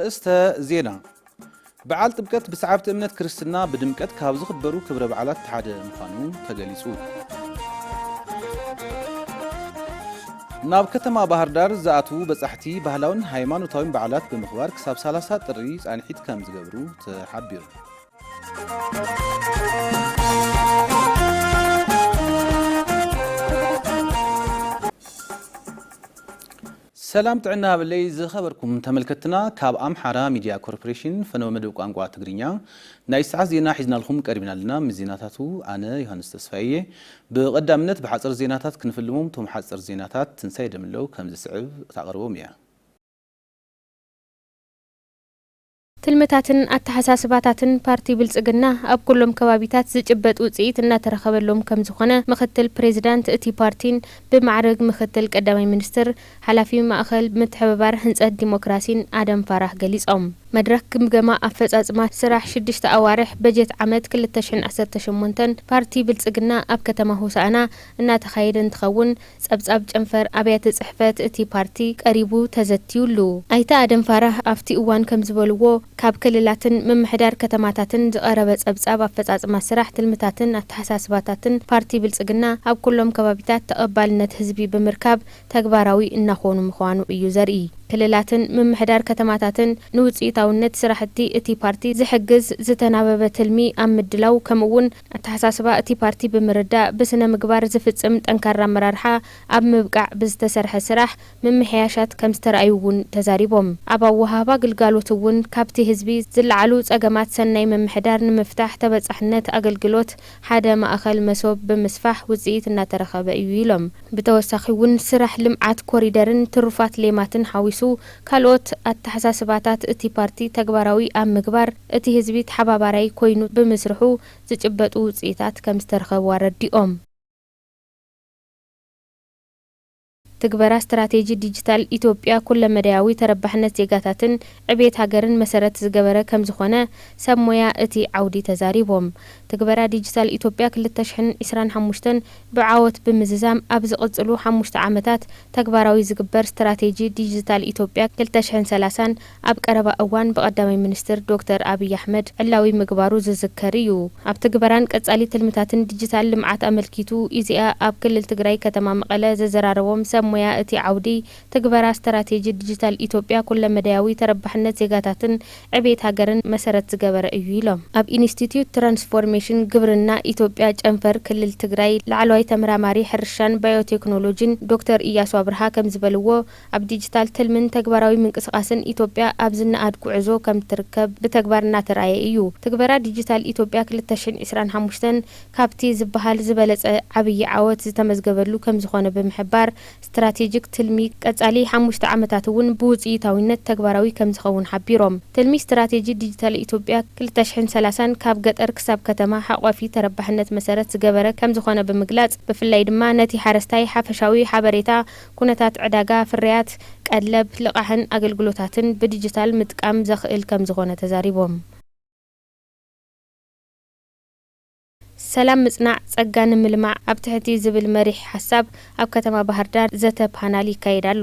ኣርእስተ ዜና። በዓል ጥምቀት ብሰዓብቲ እምነት ክርስትና ብድምቀት ካብ ዝኽበሩ ክብረ በዓላት ሓደ ምዃኑ ተገሊጹ። ናብ ከተማ ባህር ዳር ዝኣትዉ በጻሕቲ ባህላውን ሃይማኖታውን በዓላት ብምኽባር ክሳብ ሰላሳ ጥሪ ጻንሒት ከም ዝገብሩ ተሓቢሩ። ሰላም ጥዕና ሃበለይ ዝኸበርኩም ተመልከትና፣ ካብ ኣምሓራ ሚድያ ኮርፖሬሽን ፈነወ መደብ ቋንቋ ትግርኛ ናይ ሰዓት ዜና ሒዝናልኩም ቀሪብና ኣለና። ምስ ዜናታቱ ኣነ ዮሃንስ ተስፋዬ እየ። ብቐዳምነት ብሓጽር ዜናታት ክንፍልሞም፣ እቶም ሓጽር ዜናታት ትንሳኤ ደምለው ከም ዝስዕብ ታቕርቦም እያ። ትልምታትን ኣተሓሳስባታትን ፓርቲ ብልጽግና ኣብ ኩሎም ከባቢታት ዝጭበጥ ውጽኢት እናተረኸበሎም ከም ዝኾነ ምኽትል ፕሬዚዳንት እቲ ፓርቲን ብማዕርግ ምኽትል ቀዳማይ ሚኒስትር ሓላፊ ማእኸል ምትሕብባር ህንጸት ዲሞክራሲን ኣደም ፋራህ ገሊጾም። መድረኽ ግምገማ ኣፈጻጽማ ስራሕ ሽዱሽተ ኣዋርሕ በጀት ዓመት ክልተ ሽሕን ዓሰርተ ሸሞንተን ፓርቲ ብልጽግና ኣብ ከተማ ሆሳዕና እናተኻየደ እንትኸውን፣ ጸብጻብ ጨንፈር ኣብያተ ጽሕፈት እቲ ፓርቲ ቀሪቡ ተዘትዩሉ። ኣይተ ኣደም ፋራህ ኣብቲ እዋን ከም ዝበልዎ፣ ካብ ክልላትን ምምሕዳር ከተማታትን ዝቐረበ ጸብጻብ ኣፈጻጽማ ስራሕ ትልምታትን ኣተሓሳስባታትን ፓርቲ ብልጽግና ኣብ ኩሎም ከባቢታት ተቐባልነት ህዝቢ ብምርካብ ተግባራዊ እናኾኑ ምዃኑ እዩ ዘርኢ። ክልላትን ምምሕዳር ከተማታትን ንውጽኢታውነት ስራሕቲ እቲ ፓርቲ ዝሕግዝ ዝተናበበ ትልሚ ኣብ ምድላው፣ ከምኡ'ውን ኣተሓሳስባ እቲ ፓርቲ ብምርዳእ ብስነ ምግባር ዝፍጽም ጠንካራ ኣመራርሓ ኣብ ምብቃዕ ብዝተሰርሐ ስራሕ ምምሕያሻት ከም ዝተረኣዩ እውን ተዛሪቦም። ኣብ ኣወሃህባ ግልጋሎት እውን ካብቲ ህዝቢ ዝለዓሉ ጸገማት ሰናይ ምምሕዳር ንምፍታሕ ተበጻሕነት ኣገልግሎት ሓደ ማእኸል መሶብ ብምስፋሕ ውጽኢት እናተረኸበ እዩ ኢሎም። ብተወሳኺ እውን ስራሕ ልምዓት ኮሪደርን ትሩፋት ሌማትን ሓዊሱ ካልኦት ኣተሓሳስባታት እቲ ፓርቲ ተግባራዊ ኣብ ምግባር እቲ ህዝቢ ተሓባባራይ ኮይኑ ብምስርሑ ዝጭበጡ ውጽኢታት ከም ዝተረኸቡ ኣረዲኦም። ትግበራ ስትራቴጂ ዲጂታል ኢትዮጵያ ኩለመዳያዊ ተረባሕነት ዜጋታትን ዕቤት ሃገርን መሰረት ዝገበረ ከም ዝኾነ ሰብ ሞያ እቲ ዓውዲ ተዛሪቦም። ትግበራ ዲጂታል ኢትዮጵያ ክልተ ሽሕን ዕስራን ሓሙሽተን ብዓወት ብምዝዛም ኣብ ዝቕጽሉ ሓሙሽተ ዓመታት ተግባራዊ ዝግበር ስትራቴጂ ዲጂታል ኢትዮጵያ ክልተ ሽሕን ሰላሳን ኣብ ቀረባ እዋን ብቐዳማይ ሚኒስትር ዶክተር ኣብይ ኣሕመድ ዕላዊ ምግባሩ ዝዝከር እዩ። ኣብ ትግበራን ቀጻሊ ትልምታትን ዲጂታል ልምዓት ኣመልኪቱ ኢዜኣ ኣብ ክልል ትግራይ ከተማ መቐለ ዘዘራረቦም ሰብ ሞያ እቲ ዓውዲ፣ ትግበራ ስትራቴጂ ዲጂታል ኢትዮጵያ ኩለመዳያዊ ተረባሕነት ዜጋታትን ዕቤት ሃገርን መሰረት ዝገበረ እዩ ኢሎም። ኣብ ኢንስቲትዩት ትራንስፎርሜሽን ግብርና ኢትዮጵያ ጨንፈር ክልል ትግራይ ላዕለዋይ ተመራማሪ ሕርሻን ባዮቴክኖሎጂን ዶክተር ኢያሱ ኣብርሃ ከም ዝበልዎ፣ ኣብ ዲጂታል ትልምን ተግባራዊ ምንቅስቓስን ኢትዮጵያ ኣብ ዝነኣድ ጉዕዞ ከም ትርከብ ብተግባር እናተራእየ እዩ። ትግበራ ዲጂታል ኢትዮጵያ ክልተ ሽሕን ዕስራን ሓሙሽተን ካብቲ ዝበሃል ዝበለጸ ዓብዪ ዓወት ዝተመዝገበሉ ከም ዝኾነ ብምሕባር፣ ስትራቴጂክ ትልሚ ቀጻሊ ሓሙሽተ ዓመታት እውን ብውጽኢታዊነት ተግባራዊ ከም ዝኸውን ሓቢሮም። ትልሚ ስትራቴጂ ዲጂታል ኢትዮጵያ ክልተ ሽሕን ሰላሳን ካብ ገጠር ክሳብ ከተማ ሓቋፊ ተረባሕነት መሰረት ዝገበረ ከም ዝኾነ ብምግላጽ፣ ብፍላይ ድማ ነቲ ሓረስታይ ሓፈሻዊ ሓበሬታ፣ ኩነታት ዕዳጋ ፍርያት፣ ቀለብ፣ ልቓሕን ኣገልግሎታትን ብዲጂታል ምጥቃም ዘኽእል ከም ዝኾነ ተዛሪቦም። ሰላም ምጽናዕ ጸጋ ንምልማዕ ኣብ ትሕቲ ዝብል መሪሕ ሓሳብ ኣብ ከተማ ባህር ዳር ዘተ ፓናል ይካየድ ኣሎ።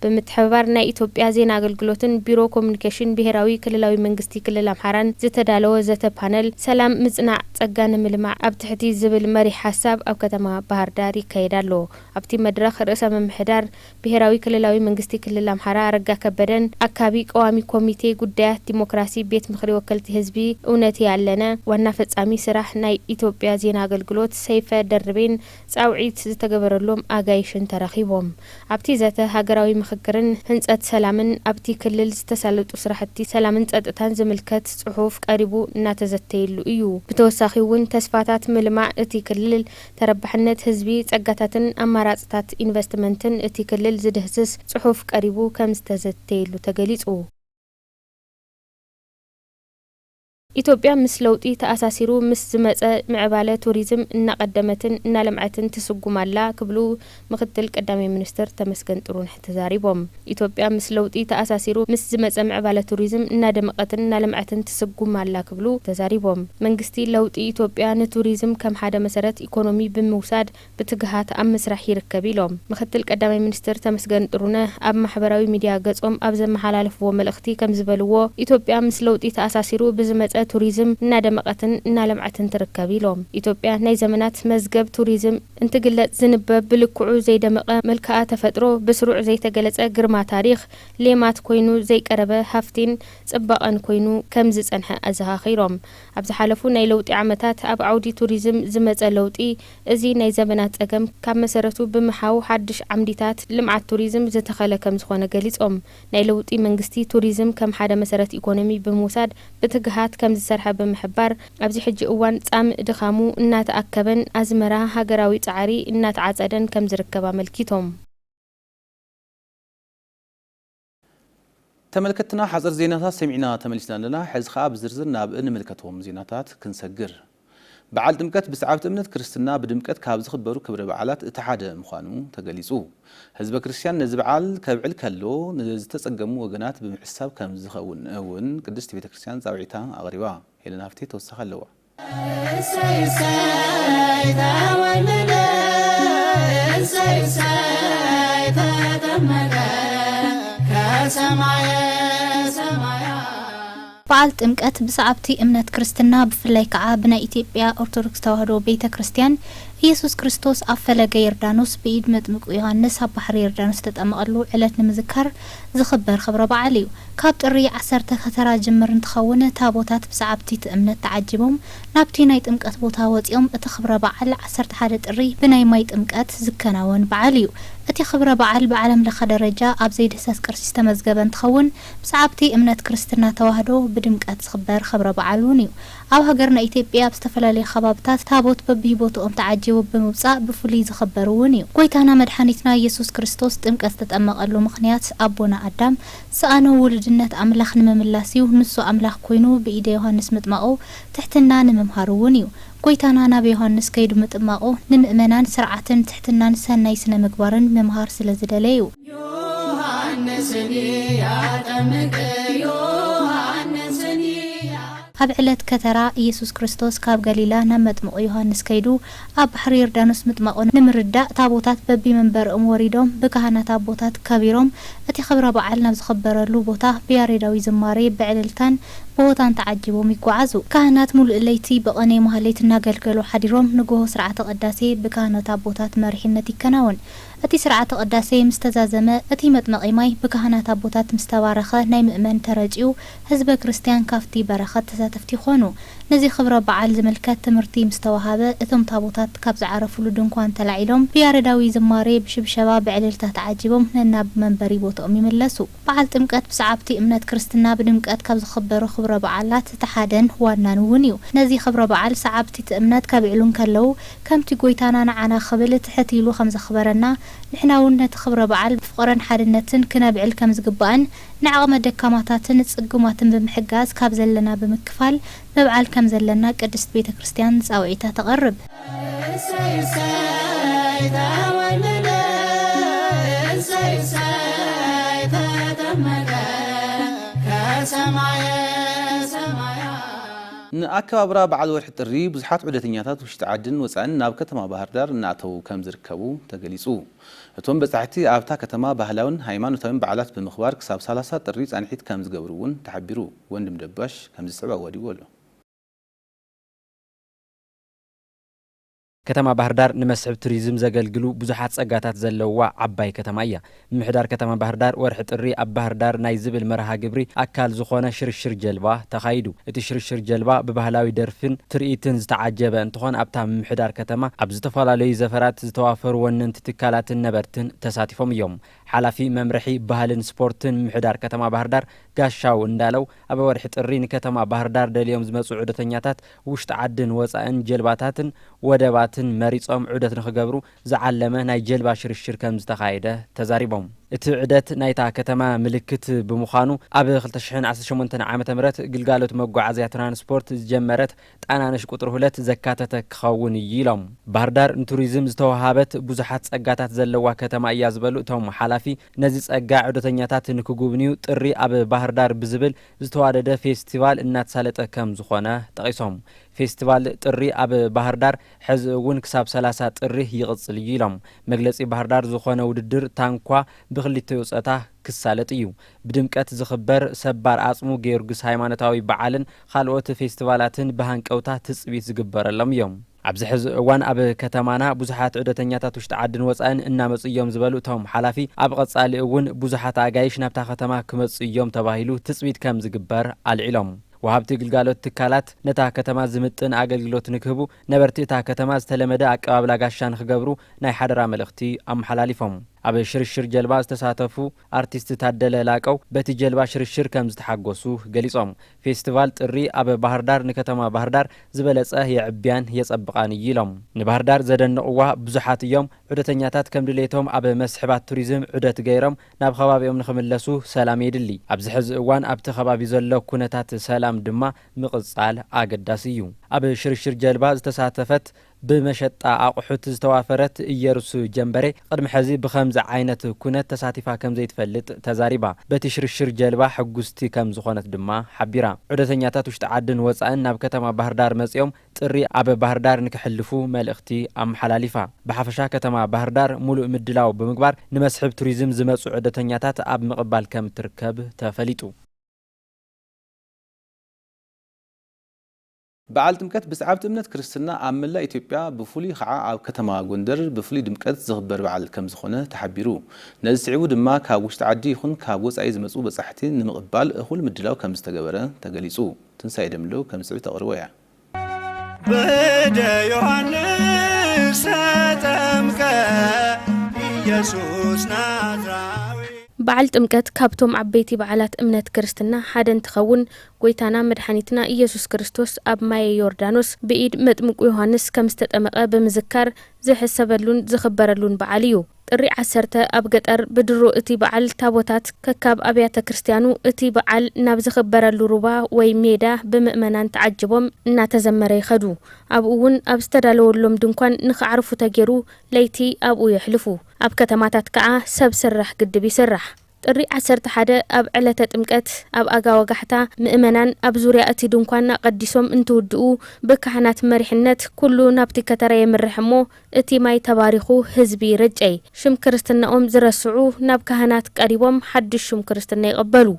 ብምትሕብባር ናይ ኢትዮጵያ ዜና ኣገልግሎትን ቢሮ ኮሙኒኬሽን ብሄራዊ ክልላዊ መንግስቲ ክልል ኣምሓራን ዝተዳለወ ዘተ ፓነል ሰላም ምጽናዕ ጸጋ ንምልማዕ ኣብ ትሕቲ ዝብል መሪሕ ሓሳብ ኣብ ከተማ ባህር ዳር ይካየድ ኣሎ። ኣብቲ መድረኽ ርእሰ ምምሕዳር ብሄራዊ ክልላዊ መንግስቲ ክልል ኣምሓራ ኣረጋ ከበደን ኣካቢ ቀዋሚ ኮሚቴ ጉዳያት ዲሞክራሲ ቤት ምኽሪ ወከልቲ ህዝቢ እውነቴ ኣለነ ዋና ፈጻሚ ስራሕ ናይ ኢትዮጵያ ዜና ኣገልግሎት ሰይፈ ደርቤን ጻውዒት ዝተገበረሎም ኣጋይሽን ተረኺቦም። ኣብቲ ዘተ ሃገራዊ ምኽክርን ህንጸት ሰላምን ኣብቲ ክልል ዝተሳለጡ ስራሕቲ ሰላምን ጸጥታን ዝምልከት ጽሑፍ ቀሪቡ እናተዘተየሉ እዩ። ብተወሳኺ እውን ተስፋታት ምልማዕ እቲ ክልል፣ ተረባሕነት ህዝቢ፣ ጸጋታትን ኣማራጽታት ኢንቨስትመንትን እቲ ክልል ዝድህስስ ጽሑፍ ቀሪቡ ከም ዝተዘተየሉ ተገሊጹ። ኢትዮጵያ ምስ ለውጢ ተኣሳሲሩ ምስ ዝመጸ ምዕባለ ቱሪዝም እናቐደመትን እናለምዐትን ትስጉም ኣላ ክብሉ ምክትል ቀዳማይ ሚኒስትር ተመስገን ጥሩነህ ተዛሪቦም። ኢትዮጵያ ምስ ለውጢ ተኣሳሲሩ ምስ ዝመጸ ምዕባለ ቱሪዝም እናደመቐትን እናለምዐትን ትስጉም ኣላ ክብሉ ተዛሪቦም። መንግስቲ ለውጢ ኢትዮጵያ ንቱሪዝም ከም ሓደ መሰረት ኢኮኖሚ ብምውሳድ ብትግሃት ኣብ ምስራሕ ይርከብ ኢሎም። ምክትል ቀዳማይ ሚኒስትር ተመስገን ጥሩነህ ኣብ ማሕበራዊ ሚድያ ገጾም ኣብ ዘመሓላለፍዎ መልእኽቲ ከም ዝበልዎ፣ ኢትዮጵያ ምስ ለውጢ ተኣሳሲሩ ብዝመጸ ቱሪዝም እናደመቐትን እናለምዐትን ትርከብ ኢሎም። ኢትዮጵያ ናይ ዘመናት መዝገብ ቱሪዝም እንትግለጽ ዝንበብ ብልክዑ ዘይደመቐ መልክዓ ተፈጥሮ፣ ብስሩዕ ዘይተገለጸ ግርማ ታሪኽ፣ ሌማት ኮይኑ ዘይቀረበ ሃፍቲን ጽባቐን ኮይኑ ከም ዝጸንሐ ኣዘኻኺሮም። ኣብ ዝሓለፉ ናይ ለውጢ ዓመታት ኣብ ዓውዲ ቱሪዝም ዝመጸ ለውጢ፣ እዚ ናይ ዘበናት ጸገም ካብ መሰረቱ ብምሓው ሓድሽ ዓምዲታት ልምዓት ቱሪዝም ዝተኸለ ከም ዝኾነ ገሊጾም። ናይ ለውጢ መንግስቲ ቱሪዝም ከም ሓደ መሰረት ኢኮኖሚ ብምውሳድ ብትግሃት ከም ዝሰርሐ ብምሕባር፣ ኣብዚ ሕጂ እዋን ጻምእ ድኻሙ እናተኣከበን ኣዝመራ ሃገራዊ ጻዕሪ እናተዓጸደን ከም ዝርከብ ኣመልኪቶም። ተመልከትና ሓፂር ዜናታት ሰሚዕና ተመሊስና ኣለና። ሕዚ ኸዓ ብዝርዝር ናብ እንምልከቶም ዜናታት ክንሰግር። በዓል ጥምቀት ብሰዓብቲ እምነት ክርስትና ብድምቀት ካብ ዝኽበሩ ክብረ በዓላት እቲ ሓደ ምዃኑ ተገሊጹ። ህዝበ ክርስቲያን ነዚ በዓል ከብዕል ከሎ ንዝተጸገሙ ወገናት ብምሕሳብ ከም ዝኸውን እውን ቅድስቲ ቤተ ክርስቲያን ጻውዒታ ኣቕሪባ። ሄለን ሃፍቴ ተወሳኺ ኣለዋ። እሰይ እሰይ ተወለደ፣ እሰይ እሰይ ተጠመቀ፣ ከሰማየ ሰማያት። በዓል ጥምቀት ብሰዓብቲ እምነት ክርስትና ብፍላይ ከዓ ብናይ ኢትዮጵያ ኦርቶዶክስ ተዋህዶ ቤተ ክርስቲያን ኢየሱስ ክርስቶስ ኣብ ፈለገ ዮርዳኖስ ብኢድ መጥምቁ ዮሃንስ ኣብ ባሕሪ ዮርዳኖስ ዝተጠመቐሉ ዕለት ንምዝካር ዝኽበር ክብረ በዓል እዩ። ካብ ጥሪ ዓሰርተ ከተራ ጅምር እንትኸውን፣ ታቦታት ብሰዓብቲ እቲ እምነት ተዓጂቦም ናብቲ ናይ ጥምቀት ቦታ ወፂኦም። እቲ ክብረ በዓል ዓሰርተ ሓደ ጥሪ ብናይ ማይ ጥምቀት ዝከናወን በዓል እዩ። እቲ ክብረ በዓል ብዓለም ለኸ ደረጃ ኣብ ዘይድህሰስ ቅርሲ ዝተመዝገበ እንትኸውን፣ ብሰዓብቲ እምነት ክርስትና ተዋህዶ ብድምቀት ዝኽበር ክብረ በዓል እውን እዩ። ኣብ ሃገርና ኢትዮጵያ ኣብ ዝተፈላለዩ ከባብታት ታቦት በብሂቦትኦም ተዓጂቡ ብምውፃእ ብፍሉይ ዝኽበር እውን እዩ። ጎይታና መድሓኒትና ኢየሱስ ክርስቶስ ጥምቀት ዝተጠመቐሉ ምኽንያት ኣቦና ኣዳም ዝሰኣኖ ውሉድነት ኣምላኽ ንምምላስ እዩ። ንሱ ኣምላኽ ኮይኑ ብኢደ ዮሃንስ ምጥማቑ ትሕትና ንምምሃር እውን እዩ። ጎይታና ናብ ዮሃንስ ከይዱ ምጥማቑ ንምእመናን ስርዓትን ትሕትናን ሰናይ ስነ ምግባርን ምምሃር ስለ ዝደለየ እዩ። ዮሃንስን ያጠምቅ፣ ዮሃንስን ያ- ኣብ ዕለት ከተራ ኢየሱስ ክርስቶስ ካብ ገሊላ ናብ መጥምቁ ዮሃንስ ከይዱ ኣብ ባሕሪ ዮርዳኖስ ምጥማቑ ንምርዳእ ታቦታት በቢመንበርኦም ወሪዶም ብካህናት ኣቦታት ከቢሮም እቲ ክብረ በዓል ናብ ዝኽበረሉ ቦታ ብያሬዳዊ ዝማሬ ብዕልልታን ብሆታን ተዓጂቦም ይጓዓዙ። ካህናት ሙሉእ ለይቲ ብቕኔ ማህሌት እናገልገሉ ሓዲሮም ንግሆ ስርዓተ ቅዳሴ ብካህናት ኣቦታት መሪሕነት ይከናወን። እቲ ስርዓተ ቅዳሴ ምስ ተዛዘመ፣ እቲ መጥመቒ ማይ ብካህናት ኣቦታት ምስ ተባረኸ፣ ናይ ምእመን ተረጭዩ፣ ህዝበ ክርስቲያን ካብቲ በረኸት ተሳተፍቲ ይኾኑ። ነዚ ክብረ በዓል ዝምልከት ትምህርቲ ምስ ተወሃበ፣ እቶም ታቦታት ካብ ዝዓረፉሉ ድንኳን ተላዒሎም፣ ብያሬዳዊ ዝማሬ፣ ብሽብሸባ፣ ብዕልልታ ተዓጂቦም ነናብ መንበሪ ቦትኦም ይምለሱ። በዓል ጥምቀት ብሰዓብቲ እምነት ክርስትና ብድምቀት ካብ ዝኽበሩ ክብረ በዓላት እቲ ሓደን ዋናን እውን እዩ። ነዚ ክብረ በዓል ሰዓብቲ እቲ እምነት ከብዕሉ እንከለዉ፣ ከምቲ ጎይታና ንዓና ክብል ትሕት ኢሉ ከም ዘኽበረና፣ ንሕና እውን ነቲ ክብረ በዓል ብፍቕርን ሓድነትን ክነብዕል ከም ዝግባእን፣ ንዓቕመ ደካማታትን ጽጉማትን ብምሕጋዝ፣ ካብ ዘለና ብምክፋል ምብዓል ከም ዘለና ቅድስት ቤተ ክርስቲያን ጻውዒታ ተቕርብ። እሰይ እሰይ ተወለደ፣ እሰይ እሰይ ተጠመቀ፣ ከሰማየ ሰማያት። ንኣከባብራ በዓል ወርሒ ጥሪ ብዙሓት ዑደተኛታት ውሽጢ ዓድን ወፃእን ናብ ከተማ ባህር ዳር እናኣተዉ ከም ዝርከቡ ተገሊፁ። እቶም በፃሕቲ ኣብታ ከተማ ባህላውን ሃይማኖታውን በዓላት ብምኽባር ክሳብ ሰላሳ ጥሪ ፃንሒት ከም ዝገብሩ እውን ተሓቢሩ። ወንድም ደባሽ ከም ዝስዕብ ኣዋዲዎ ኣሎ። ከተማ ባህር ዳር ንመስሕብ ቱሪዝም ዘገልግሉ ብዙሓት ጸጋታት ዘለውዋ ዓባይ ከተማ እያ። ምምሕዳር ከተማ ባህር ዳር ወርሒ ጥሪ ኣብ ባህር ዳር ናይ ዝብል መርሃ ግብሪ ኣካል ዝኾነ ሽርሽር ጀልባ ተኻይዱ። እቲ ሽርሽር ጀልባ ብባህላዊ ደርፍን ትርኢትን ዝተዓጀበ እንትኾን ኣብታ ምምሕዳር ከተማ ኣብ ዝተፈላለዩ ዘፈራት ዝተዋፈሩ ወነንቲ ትካላትን ነበርትን ተሳቲፎም እዮም። ሓላፊ መምርሒ ባህልን ስፖርትን ምምሕዳር ከተማ ባህር ዳር ጋሻው እንዳለው ኣብ ወርሒ ጥሪ ንከተማ ባህር ዳር ደልዮም ዝመጹ ዑደተኛታት ውሽጢ ዓድን ወጻእን ጀልባታትን ወደባትን መሪጾም ዑደት ንኽገብሩ ዝዓለመ ናይ ጀልባ ሽርሽር ከም ዝተኻየደ ተዛሪቦም። እቲ ዑደት ናይታ ከተማ ምልክት ብምዃኑ፣ ኣብ ክልተ ሽሕን ዓሰርተ ሸሞንተን ዓመተ ምህረት ግልጋሎት መጓዓዝያ ትራንስፖርት ዝጀመረት ጣናነሽ ቁጽሪ ሁለት ዘካተተ ክኸውን እዩ ኢሎም። ባህር ዳር ንቱሪዝም ዝተወሃበት ብዙሓት ጸጋታት ዘለዋ ከተማ እያ ዝበሉ እቶም ሓላፊ፣ ነዚ ጸጋ ዑደተኛታት ንክጉብንዩ ጥሪ ኣብ ባህር ዳር ብዝብል ዝተዋደደ ፌስቲቫል እናተሳለጠ ከም ዝኾነ ጠቒሶም። ፌስቲቫል ጥሪ ኣብ ባህር ዳር ሕዚ እውን ክሳብ ሰላሳ ጥሪ ይቕጽል እዩ ኢሎም። መግለጺ ባህር ዳር ዝኾነ ውድድር ታንኳ ብክልቲኡ ጾታ ክሳለጥ እዩ። ብድምቀት ዝኽበር ሰባር ኣጽሙ ጊዮርጊስ ሃይማኖታዊ በዓልን ካልኦት ፌስቲቫላትን ብሃንቀውታ ትጽቢት ዝግበረሎም እዮም። ኣብዚ ሕዚ እዋን ኣብ ከተማና ብዙሓት ዑደተኛታት ውሽጢ ዓድን ወጻእን እናመጹ እዮም ዝበሉ እቶም ሓላፊ፣ ኣብ ቐጻሊ እውን ብዙሓት ኣጋይሽ ናብታ ከተማ ክመጹ እዮም ተባሂሉ ትጽቢት ከም ዝግበር ኣልዒሎም። ወሃብቲ ግልጋሎት ትካላት ነታ ከተማ ዝምጥን ኣገልግሎት ንክህቡ፣ ነበርቲ እታ ከተማ ዝተለመደ ኣቀባብላ ጋሻ ንክገብሩ ናይ ሓደራ መልእኽቲ ኣመሓላሊፎም። ኣብ ሽርሽር ጀልባ ዝተሳተፉ ኣርቲስት ታደለ ላቀው በቲ ጀልባ ሽርሽር ከም ዝተሓጎሱ ገሊጾም። ፌስቲቫል ጥሪ ኣብ ባህር ዳር ንከተማ ባህር ዳር ዝበለጸ የዕብያን የጸብቓን እዩ ኢሎም። ንባህር ዳር ዘደንቕዋ ብዙሓት እዮም። ዑደተኛታት ከም ድሌቶም ኣብ መስሕባት ቱሪዝም ዑደት ገይሮም ናብ ከባቢኦም ንኽምለሱ ሰላም የድሊ። ኣብዚ ሕዚ እዋን ኣብቲ ከባቢ ዘሎ ኩነታት ሰላም ድማ ምቕጻል ኣገዳሲ እዩ። ኣብ ሽርሽር ጀልባ ዝተሳተፈት ብመሸጣ ኣቑሑት ዝተዋፈረት እየሩስ ጀንበሬ፣ ቅድሚ ሕዚ ብኸምዚ ዓይነት ኩነት ተሳቲፋ ከም ዘይትፈልጥ ተዛሪባ። በቲ ሽርሽር ጀልባ ሕጉስቲ ከም ዝኾነት ድማ ሓቢራ። ዑደተኛታት ውሽጢ ዓድን ወጻእን ናብ ከተማ ባህር ዳር መጺኦም ጥሪ ኣብ ባህር ዳር ንክሕልፉ መልእኽቲ ኣመሓላሊፋ። ብሓፈሻ ከተማ ባህር ዳር ሙሉእ ምድላው ብምግባር ንመስሕብ ቱሪዝም ዝመጹ ዑደተኛታት ኣብ ምቕባል ከም ትርከብ ተፈሊጡ። በዓል ጥምቀት ብሰዓብቲ እምነት ክርስትና ኣብ መላእ ኢትዮጵያ ብፍሉይ ከዓ ኣብ ከተማ ጎንደር ብፍሉይ ድምቀት ዝኽበር በዓል ከም ዝኾነ ተሓቢሩ። ነዚ ስዒቡ ድማ ካብ ውሽጢ ዓዲ ይኹን ካብ ወፃኢ ዝመፁ በፃሕቲ ንምቕባል እኹል ምድላው ከም ዝተገበረ ተገሊፁ። ትንሳኤ ደምለው ከም ዝስዕብ ተቕርቦ እያ። በደ ዮሃንስ ተጠምቀ ኢየሱስ ናዝራዊ። በዓል ጥምቀት ካብቶም ዓበይቲ በዓላት እምነት ክርስትና ሓደ እንትኸውን፣ ጎይታና መድሓኒትና ኢየሱስ ክርስቶስ ኣብ ማየ ዮርዳኖስ ብኢድ መጥምቁ ዮሃንስ ከም ዝተጠመቐ ብምዝካር ዝሕሰበሉን ዝኽበረሉን በዓል እዩ። ጥሪ ዓሰርተ ኣብ ገጠር ብድሮ እቲ በዓል ታቦታት ከካብ ኣብያተ ክርስቲያኑ እቲ በዓል ናብ ዝኽበረሉ ሩባ ወይ ሜዳ ብምእመናን ተዓጅቦም እናተዘመረ ይኸዱ። ኣብኡ እውን ኣብ ዝተዳለወሎም ድንኳን ንኽዓርፉ ተገይሩ ለይቲ ኣብኡ የሕልፉ። ኣብ ከተማታት ከዓ ሰብ ስራሕ ግድብ ይስራሕ። ጥሪ ዓሰርተ ሓደ ኣብ ዕለተ ጥምቀት ኣብ ኣጋ ወጋሕታ ምእመናን ኣብ ዙርያ እቲ ድንኳን ኣቐዲሶም እንትውድኡ ብካህናት መሪሕነት ኩሉ ናብቲ ከተራ የምርሕ እሞ እቲ ማይ ተባሪኹ ህዝቢ ይረጨይ። ሽም ክርስትናኦም ዝረስዑ ናብ ካህናት ቀሪቦም ሓድሽ ሽም ክርስትና ይቕበሉ።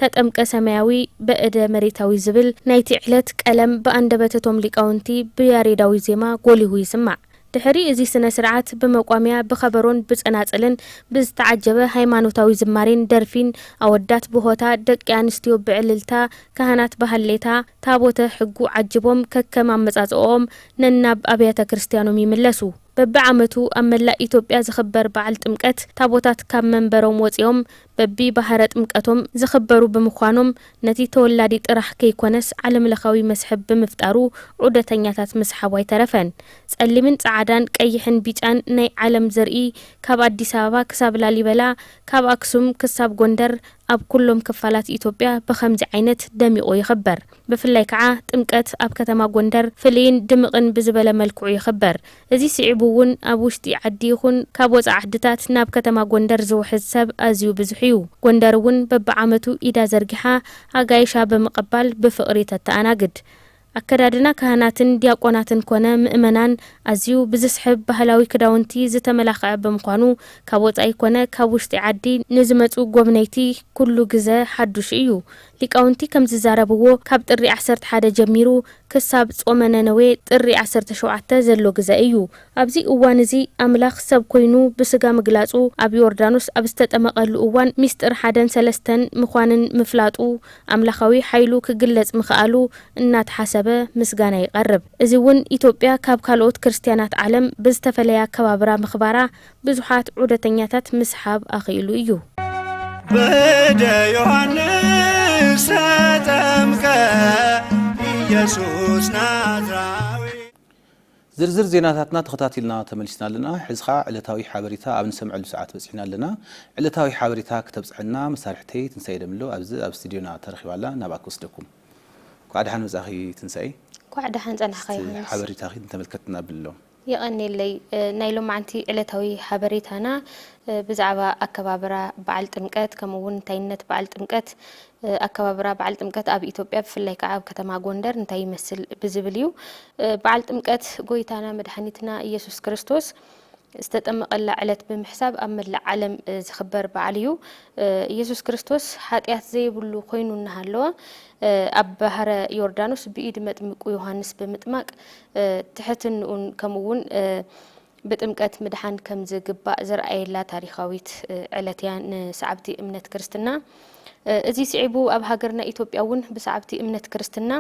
ተጠምቀ ሰማያዊ በእደ መሬታዊ ዝብል ናይቲ ዕለት ቀለም ብኣንደበት እቶም ሊቃውንቲ ብያሬዳዊ ዜማ ጎሊሁ ይስማዕ። ድሕሪ እዚ ስነ ስርዓት ብመቋሚያ ብኸበሮን ብጸናጽልን ብዝተዓጀበ ሃይማኖታዊ ዝማሬን ደርፊን ኣወዳት ብሆታ ደቂ ኣንስትዮ ብዕልልታ ካህናት ብሃሌታ ታቦተ ሕጉ ዓጅቦም ከከም ኣመጻጽኦም ነናብ ኣብያተ ክርስቲያኖም ይምለሱ። በብዓመቱ ኣብ መላእ ኢትዮጵያ ዝኽበር በዓል ጥምቀት ታቦታት ካብ መንበሮም ወጺኦም በቢ ባህረ ጥምቀቶም ዝኽበሩ ብምዃኖም ነቲ ተወላዲ ጥራሕ ከይኮነስ ዓለምለኻዊ መስሕብ ብምፍጣሩ ዑደተኛታት ምስሓቡ ኣይተረፈን። ጸሊምን ጻዕዳን ቀይሕን ቢጫን ናይ ዓለም ዘርኢ ካብ ኣዲስ ኣበባ ክሳብ ላሊበላ ካብ ኣክሱም ክሳብ ጎንደር ኣብ ኩሎም ክፋላት ኢትዮጵያ ብኸምዚ ዓይነት ደሚቑ ይኽበር። ብፍላይ ከዓ ጥምቀት ኣብ ከተማ ጎንደር ፍልይን ድምቕን ብዝበለ መልክዑ ይኽበር። እዚ ስዒቡ እውን ኣብ ውሽጢ ዓዲ ይኹን ካብ ወፃኢ ዓድታት ናብ ከተማ ጎንደር ዝውሕዝ ሰብ ኣዝዩ ብዙሕ እዩ። ጎንደር እውን በብዓመቱ ኢዳ ዘርጊሓ ኣጋይሻ ብምቕባል ብፍቕሪ ተተኣናግድ። ኣከዳድና ካህናትን ዲያቆናትን ኮነ ምእመናን ኣዝዩ ብዝስሕብ ባህላዊ ክዳውንቲ ዝተመላኸዐ ብምዃኑ ካብ ወጻኢ ኮነ ካብ ውሽጢ ዓዲ ንዝመጹ ጎብነይቲ ኩሉ ግዘ ሓዱሽ እዩ። ሊቃውንቲ ከም ዝዛረብዎ ካብ ጥሪ ዓሰርተ ሓደ ጀሚሩ ክሳብ ጾመ ነነዌ ጥሪ ዓሰርተ ሸውዓተ ዘሎ ግዘ እዩ። ኣብዚ እዋን እዚ ኣምላኽ ሰብ ኮይኑ ብስጋ ምግላጹ ኣብ ዮርዳኖስ ኣብ ዝተጠመቐሉ እዋን ሚስጥር ሓደን ሰለስተን ምዃንን ምፍላጡ ኣምላኻዊ ሓይሉ ክግለጽ ምኽኣሉ እናተሓሰበ ምስጋና ይቐርብ። እዚ እውን ኢትዮጵያ ካብ ካልኦት ክርስትያናት ዓለም ብዝተፈለየ ኣከባብራ ምኽባራ ብዙሓት ዑደተኛታት ምስሓብ ኣኽኢሉ እዩ። በደ ዮሃንስ ተጠምቀ ኢየሱስ ናዝራዊ። ዝርዝር ዜናታትና ተኸታቲልና ተመሊስና ኣለና። ሕዚ ኸዓ ዕለታዊ ሓበሬታ ኣብ ንሰምዐሉ ሰዓት በጺሕና ኣለና። ዕለታዊ ሓበሬታ ክተብጽሐና መሳርሕተይ ትንሳኤ ደምሎ ኣብዚ ኣብ ስቱድዮና ተረኺባ ኣላ። ናብኣ ክወስደኩም። እንኳዕ ደሓን መጻኺ ትንሳኤ። እንኳዕ ደሓን ጸናሕካ እስቲ ዮሃንስ። ሓበሬታኺ ንተመልከትና ብሎ። የቐንየለይ። እ፣ ናይ ሎማዓንቲ ዕለታዊ ሓበሬታና፣ እ፣ ብዛዕባ ኣከባብራ በዓል ጥምቀት፣ ከምኡ እውን እንታይነት በዓል ጥምቀት፣ እ፣ ኣከባብራ በዓል ጥምቀት ኣብ ኢትዮጵያ፣ ብፍላይ ከዓ ኣብ ከተማ ጎንደር እንታይ ይመስል ብዝብል እዩ። እ፣ በዓል ጥምቀት ጎይታና መድሓኒትና ኢየሱስ ክርስቶስ ዝተጠመቐላ ዕለት ብምሕሳብ ኣብ መላእ ዓለም፣ እ፣ ዝኽበር በዓል እዩ። እ፣ ኢየሱስ ክርስቶስ ሓጢኣት ዘይብሉ ኮይኑ እናሃለወ፣ እ፣ ኣብ ባሕረ ዮርዳኖስ ብኢድ መጥምቁ ዮሃንስ ብምጥማቅ፣ እ፣ ትሕትንኡን ከምኡ እውን፣ እ፣ ብጥምቀት ምድሓን ከም ዝግባእ ዘርኣየላ ታሪኻዊት፣ እ፣ ዕለት እያ ንሰዓብቲ እምነት ክርስትና። እ፣ እዚ ስዒቡ ኣብ ሃገርና ኢትዮጵያ እውን ብሰዓብቲ እምነት ክርስትና፣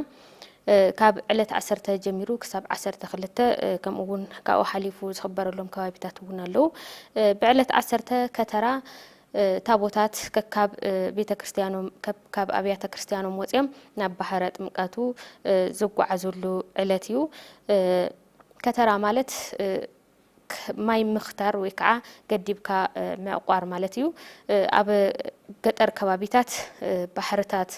እ፣ ካብ ዕለት ዓሰርተ ጀሚሩ ክሳብ ዓሰርተ ክልተ፣ እ፣ ከምኡ እውን ካብኡ ሓሊፉ ዝኽበረሎም ከባቢታት እውን ኣለዉ። እ፣ ብዕለት ዓሰርተ ከተራ፣ እ፣ ታቦታት ከካብ፣ እ፣ ቤተ ክርስቲያኖም፣ ከብ-፣ ካብ ኣብያተ ክርስቲያኖም ወፂኦም ናብ ባሕረ ጥምቀቱ፣ እ፣ ዝጓዓዙሉ ዕለት እዩ። እ፣ ከተራ ማለት፣ እ፣ ክ-፣ ማይ ምኽታር ወይ ከዓ ገዲብካ፣ እ፣ ምዕቋር ማለት እዩ። እ፣ ኣብ ገጠር ከባቢታት፣ እ፣ ባሕርታት፣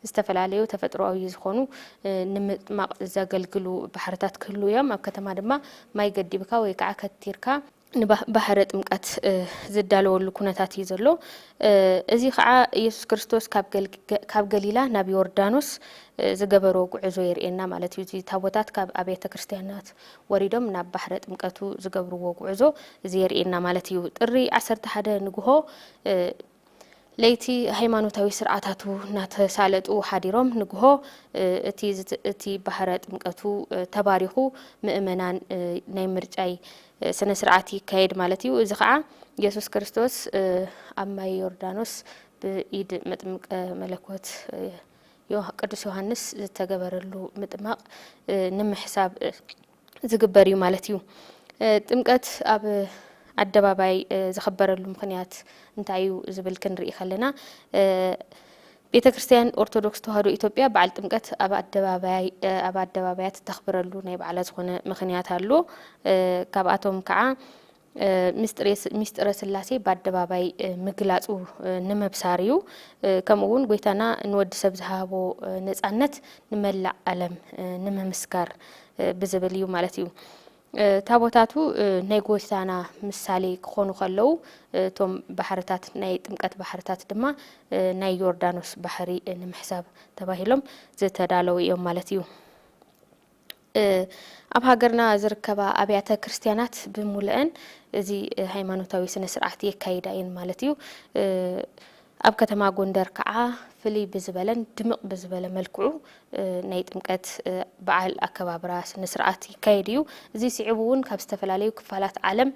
ዝተፈላለዩ ተፈጥሮኣዊ ዝኾኑ፣ እ፣ ንምጥማቕ ዘገልግሉ ባሕርታት ክህልዉ እዮም። ኣብ ከተማ ድማ ማይ ገዲብካ ወይ ከዓ ከቲርካ ንባ-፣ ባሕረ ጥምቀት፣ እ፣ ዝዳለወሉ ኩነታት እዩ ዘሎ። እ፣ እዚ ከዓ ኢየሱስ ክርስቶስ ካብ ገል-፣ ገ-፣ ካብ ገሊላ ናብ ዮርዳኖስ፣ እ፣ ዝገበሮ ጉዕዞ የርእየና ማለት እዩ። እዚ ታቦታት ካብ ኣብያተ ክርስቲያናት ወሪዶም ናብ ባሕረ ጥምቀቱ ዝገብርዎ ጉዕዞ እዚ የርእየና ማለት እዩ። ጥሪ ዓሰርተ ሓደ ንግሆ፣ እ፣ ለይቲ ሃይማኖታዊ ስርዓታቱ እናተሳለጡ ሓዲሮም፣ ንግሆ፣ እ፣ እቲ ዝት-፣ እቲ ባሕረ ጥምቀቱ፣ እ፣ ተባሪኹ፣ ምእመናን፣ እ፣ ናይ ምርጫይ፣ እ፣ ስነ ስርዓት ይካየድ ማለት እዩ። እዚ ኸዓ ኢየሱስ ክርስቶስ፣ እ፣ ኣብ ማይ ዮርዳኖስ ብኢድ መጥምቀ መለኮት፣ እ፣ ዮሃ-፣ ቅዱስ ዮሃንስ ዝተገበረሉ ምጥማቕ፣ እ፣ ንምሕሳብ፣ እ፣ ዝግበር እዩ ማለት እዩ። እ፣ ጥምቀት ኣብ ኣደባባይ፣ እ፣ ዝኽበረሉ ምኽንያት እንታይ እዩ ዝብል ክንርኢ ከለና፣ እ፣ ቤተ ክርስቲያን ኦርቶዶክስ ተዋህዶ ኢትዮጵያ በዓል ጥምቀት ኣብ ኣደባባይ፣ እ፣ ኣብ ኣደባባያት እተኽብረሉ ናይ ባዕላ ዝኾነ ምኽንያት ኣሎ። እ፣ ካብኣቶም ከዓ፣ እ፣ ምስጢሬ ስ-፣ ምስጢረ ስላሴ በኣደባባይ፣ እ፣ ምግላጹ፣ እ፣ ንምብሳር እዩ። እ፣ ከምኡ እውን ጎይታና ንወዲ ሰብ ዝሃቦ፣ እ፣ ነጻነት ንመላእ ዓለም፣ እ፣ ንምምስካር፣ እ፣ ብዝብል እዩ ማለት እዩ። እ፣ ታቦታቱ፣ እ፣ ናይ ጎይታና ምሳሌ ክኾኑ ከለዉ፣ እ፣ እቶም ባሕርታት፣ ናይ ጥምቀት ባሕርታት ድማ፣ እ፣ ናይ ዮርዳኖስ ባሕሪ፣ እ፣ ንምሕሳብ ተባሂሎም ዝተዳለዉ እዮም ማለት እዩ። እ፣ ኣብ ሃገርና ዝርከባ ኣብያተ ክርስቲያናት ብምሉአን እዚ፣ እ፣ ሃይማኖታዊ ስነ ስርዓት የካይዳ እየን ማለት እዩ። እ፣ ኣብ ከተማ ጎንደር ከዓ ፍልይ ብዝበለን ድምቕ ብዝበለ መልክዑ፣ እ፣ ናይ ጥምቀት፣ እ፣ በዓል ኣከባብራ ስነ ስርዓት ይካየድ እዩ። እዚ ስዒቡ እውን ካብ ዝተፈላለዩ ክፋላት ዓለም፣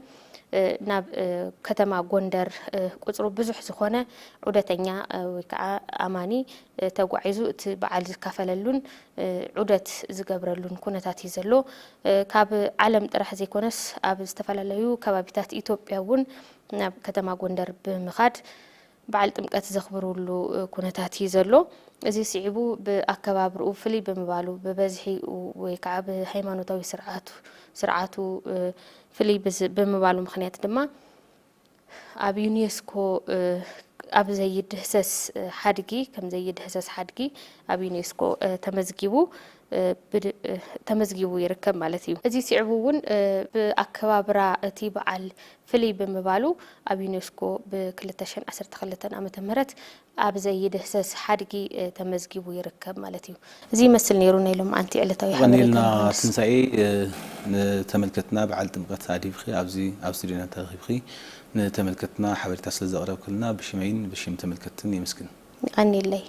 እ፣ ናብ፣ እ፣ ከተማ ጎንደር፣ እ፣ ቁጽሩ ብዙሕ ዝኾነ ዑደተኛ፣ እ፣ ወይ ከዓ ኣማኒ፣ እ፣ ተጓዒዙ እቲ በዓል ዝካፈለሉን፣ እ፣ ዑደት ዝገብረሉን ኩነታት እዩ ዘሎ። እ፣ ካብ ዓለም ጥራሕ ዘይኮነስ ኣብ ዝተፈላለዩ ከባቢታት ኢትዮጵያ እውን ናብ ከተማ ጎንደር ብምኻድ በዓል ጥምቀት ዘኽብሩሉ፣ እ፣ ኩነታት እዩ ዘሎ። እዚ ስዒቡ ብኣከባብርኡ ፍልይ ብምባሉ፣ ብበዝሒኡ ወይ ከዓ ብሃይማኖታዊ ስርዓቱ፣ ስርዓቱ፣ እ፣ ፍልይ ብዝ-፣ ብምባሉ ምኽንያት ድማ ኣብ ዩኔስኮ፣ እ፣ ኣብ ዘይድህሰስ፣ እ፣ ሓድጊ፣ ከም ዘይድህሰስ ሓድጊ ኣብ ዩኔስኮ፣ እ፣ ተመዝጊቡ፣ እ፣ ብድ-፣ እ፣ ተመዝጊቡ ይርከብ ማለት እዩ። እዚ ስዒቡ እውን፣ እ፣ ብኣከባብራ እቲ በዓል ፍልይ ብምባሉ ኣብ ዩኔስኮ ብ ክልተ ሽሕን ዓሰርተ ክልተን ዓመተ ምህረት ኣብ ዘይድህሰስ ሓድጊ፣ እ፣ ተመዝጊቡ ይርከብ ማለት እዩ። እዚ ይመስል ነይሩ ናይ ሎማዓንቲ ዕለታዊ የቐንየልና ሓበሬታና። ትንሳኤ፣ እ፣ ንተመልከትና በዓል ጥምቀት ኣዲብኺ ኣብዚ ኣብ ስቱድዮና ተረኺብኺ ንተመልከትና ሓበሬታ ስለ ዘቕረብክልና ብሽመይን ብሽም ተመልከትን የመስግን። የቐንየለይ።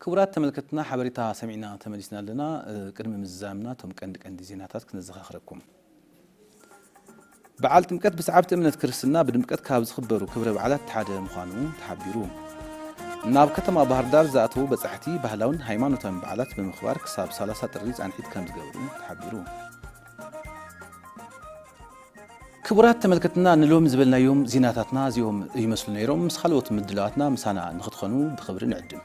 ክቡራት ተመልከትና ሓበሬታ ሰሚዕና ተመሊስና ኣለና። እ፣ ቅድሚ ምዝዛምና እቶም ቀንዲ ቀንዲ ዜናታት ክነዘኻኽረኩም። በዓል ጥምቀት ብሰዓብቲ እምነት ክርስትና ብድምቀት ካብ ዝኽበሩ ክብረ በዓላት ሓደ ምዃኑ ተሓቢሩ። ናብ ከተማ ባህር ዳር ዝኣተዉ በጻሕቲ ባህላውን ሃይማኖታውን በዓላት ብምኽባር ክሳብ ሰላሳ ጥሪ ጻንሒት ከም ዝገብሩ ተሓቢሩ። ክቡራት ተመልከትና ንሎም ዝበልናዮም ዜናታትና እዚኦም ይመስሉ ነይሮም። ምስ ካልኦት ምድላዋትና ምሳና ንኽትኾኑ ብኽብሪ ንዕድም።